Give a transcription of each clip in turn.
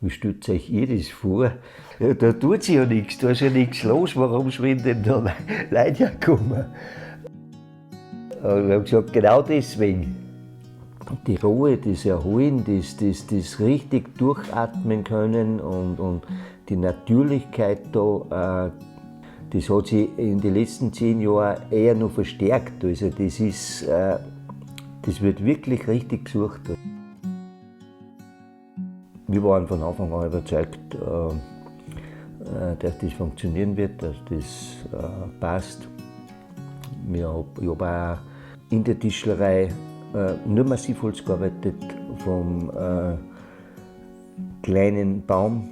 Wie stellt euch ihr das vor? Ja, da tut sich ja nichts, da ist ja nichts los, warum sollen denn da Leute herkommen? Und wir haben gesagt, genau deswegen. Die Ruhe, das Erholen, das richtig durchatmen können und die Natürlichkeit da, das hat sich in den letzten 10 Jahren eher noch verstärkt. Also das wird wirklich richtig gesucht. Wir waren von Anfang an überzeugt, dass das funktionieren wird, dass das passt. Ich hab auch in der Tischlerei nur Massivholz gearbeitet, vom kleinen Baum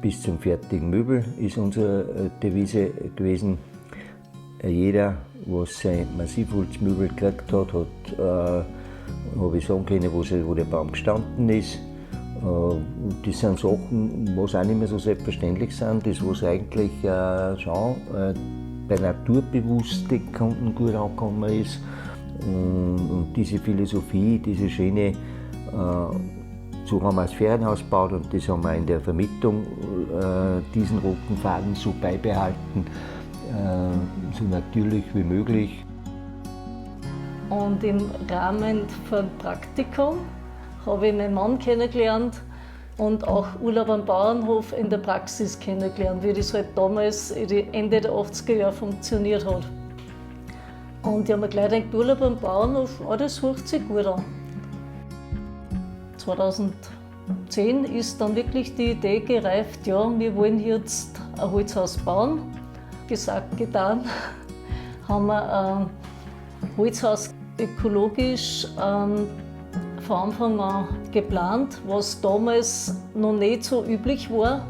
bis zum fertigen Möbel ist unsere Devise gewesen. Jeder, was sein Massivholzmöbel gekriegt hat, habe ich sagen können, wo der Baum gestanden ist. Das sind Sachen, was auch nicht mehr so selbstverständlich sind, das was eigentlich schon bei naturbewussten Kunden gut angekommen ist. Und diese Philosophie, diese schöne, so haben wir das Ferienhaus gebaut und das haben wir in der Vermietung, diesen roten Faden so beibehalten, so natürlich wie möglich. Und im Rahmen von Praktikum habe ich meinen Mann kennengelernt und auch Urlaub am Bauernhof in der Praxis kennengelernt, wie das halt damals Ende der 80er Jahre funktioniert hat. Und ich habe mir gleich gedacht, Urlaub am Bauernhof, oh, das hört sich gut an. 2010 ist dann wirklich die Idee gereift, ja, wir wollen jetzt ein Holzhaus bauen. Gesagt, getan, haben wir ein Holzhaus ökologisch von Anfang an geplant, was damals noch nicht so üblich war.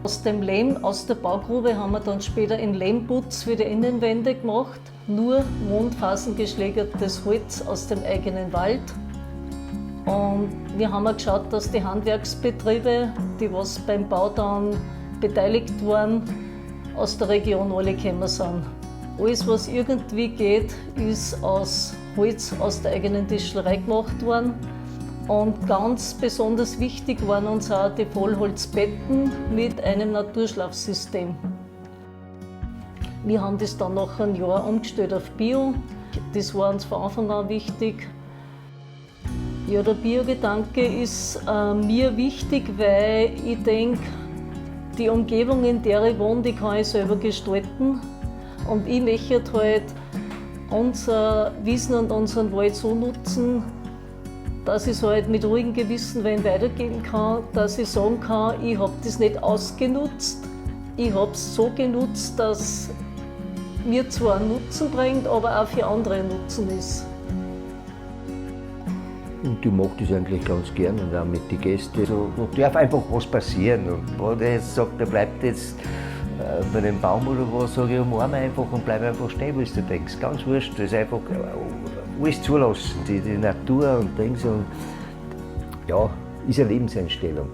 Aus dem Lehm, aus der Baugrube haben wir dann später einen Lehmputz für die Innenwände gemacht. Nur mondphasengeschlägertes Holz aus dem eigenen Wald. Und wir haben auch geschaut, dass die Handwerksbetriebe, die was beim Bau dann beteiligt waren, aus der Region alle gekommen sind. Alles, was irgendwie geht, ist aus Holz aus der eigenen Tischlerei gemacht worden. Und ganz besonders wichtig waren uns auch die Vollholzbetten mit einem Naturschlafsystem. Wir haben das dann nach einem Jahr umgestellt auf Bio. Das war uns von Anfang an wichtig. Ja, der Biogedanke ist mir wichtig, weil ich denke, die Umgebung, in der ich wohne, die kann ich selber gestalten. Und ich möchte halt unser Wiesen und unseren Wald so nutzen, dass ich es halt mit ruhigem Gewissen wen weitergeben kann, dass ich sagen kann, ich habe das nicht ausgenutzt, ich habe es so genutzt, dass mir zwar einen Nutzen bringt, aber auch für andere ein Nutzen ist. Und ich mag das eigentlich ganz gern und auch mit den Gästen. So, da darf einfach was passieren. Und wenn der jetzt sagt, der bleibt jetzt bei dem Baum oder was, sage ich, umarme einfach und bleib einfach stehen, wo du denkst. Ganz wurscht, das ist einfach alles zulassen, die Natur und Dings. Und ja, ist eine Lebenseinstellung.